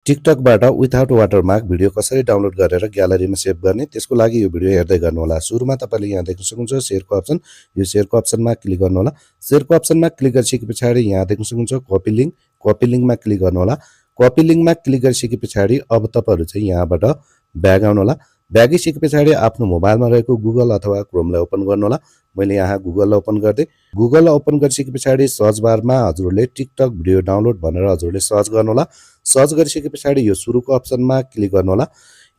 टिकटकबाट without watermark video कसरी download गरेर ग्यालरीमा save गर्ने त्यसको लागि यो भिडियो हेर्दै गर्नुहोला। सुरुमा तपाईले यहाँ देख्न सक्नुहुन्छ शेयरको अप्सन। यो शेयरको अप्सनमा क्लिक गर्नुहोला। शेयरको अप्सनमा क्लिक गरिसके पछाडि यहाँ देख्न सक्नुहुन्छ कपी लिंकमा क्लिक गर्नुहोला। कपी लिंकमा क्लिक गरिसके पछाडि अब तपाईहरु चाहिँ यहाँबाट ब्याक आउनुहोला। ब्याक आइसके पछाडि आफ्नो मोबाइलमा रहेको गुगल अथवा क्रोमलाई ओपन गर्नुहोला। मैले यहाँ गुगल ओपन गर्दै गुगल ओपन गरिसके पछाडि सर्च बारमा हजुरले टिकटक भिडियो डाउनलोड भनेर हजुरले सर्च गर्नुहोला। सर्च गरिसके पछाडि यो सुरुको अप्सनमा क्लिक गर्नुहोला।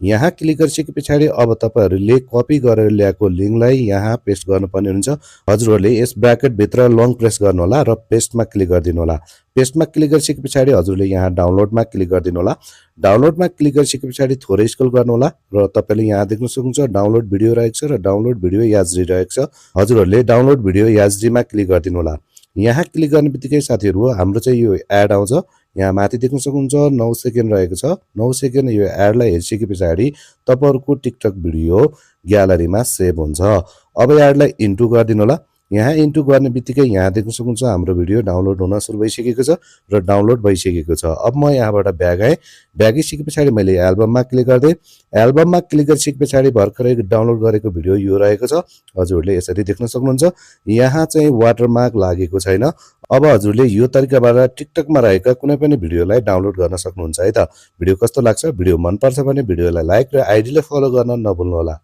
यहाँ क्लिक गरिसके पछाडि अब तपाईहरुले कपी गरेर ल्याएको लिंकलाई यहाँ पेस्ट गर्नुपर्ने हुन्छ। हजुरहरूले यस ब्र्याकेट भित्र लङ प्रेस गर्नुहोला र पेस्टमा क्लिक गरिदिनुहोला। पेस्टमा क्लिक गरिसके पछाडि हजुरले यहाँ डाउनलोडमा क्लिक गरिदिनुहोला। डाउनलोडमा क्लिक गरिसके पछाडि थोरै स्क्रल गर्नुहोला र तपाईले यहाँ देख्न सक्नुहुन्छ डाउनलोड भिडियो रहेको छ र डाउनलोड भिडियो एचडी रहेको छ। हजुरहरूले डाउनलोड भिडियो एचडीमा क्लिक गरिदिनुहोला। यहाँ क्लिक गर्ने बित्तिकै साथीहरु हाम्रो चाहिँ यो एड आउँछ। यहाँ माथि देख्न सक्नुहुन्छ 9 सेकेन्ड रहेको छ। 9 सेकेन्ड यो एडलाई हेरिसके पछाडि तपाईहरुको टिकटक भिडियो ग्यालरीमा सेभ हुन्छ। अब एडलाई इन्टु गरिदिनु होला। यहाँ इन्टु गर्ने बित्तिकै यहाँ देख्न सक्नुहुन्छ हाम्रो भिडियो डाउनलोड हुन सुरु भइसकेको छ र डाउनलोड भइसकेको छ। अब म यहाँबाट ब्याक आए। ब्याक आइसके पछाडि मैले एल्बममा क्लिक गर्दै एल्बममा क्लिक गरिसके पछाडि भर्खरै डाउनलोड गरेको भिडियो यो रहेको छ। हजुरले यसरी देख्न सक्नुहुन्छ। यहाँ चाहिँ वाटरमार्क लागेको छैन। अब हजुरले यो तरिकाबाट टिकटकमा रहेका कुनै पनि भिडियोलाई डाउनलोड गर्न सक्नुहुन्छ है त। भिडियो कस्तो लाग्छ? भिडियो मन पर्छ भने भिडियोलाई लाइक र आइडीलाई फलो गर्न नभुल्नु होला।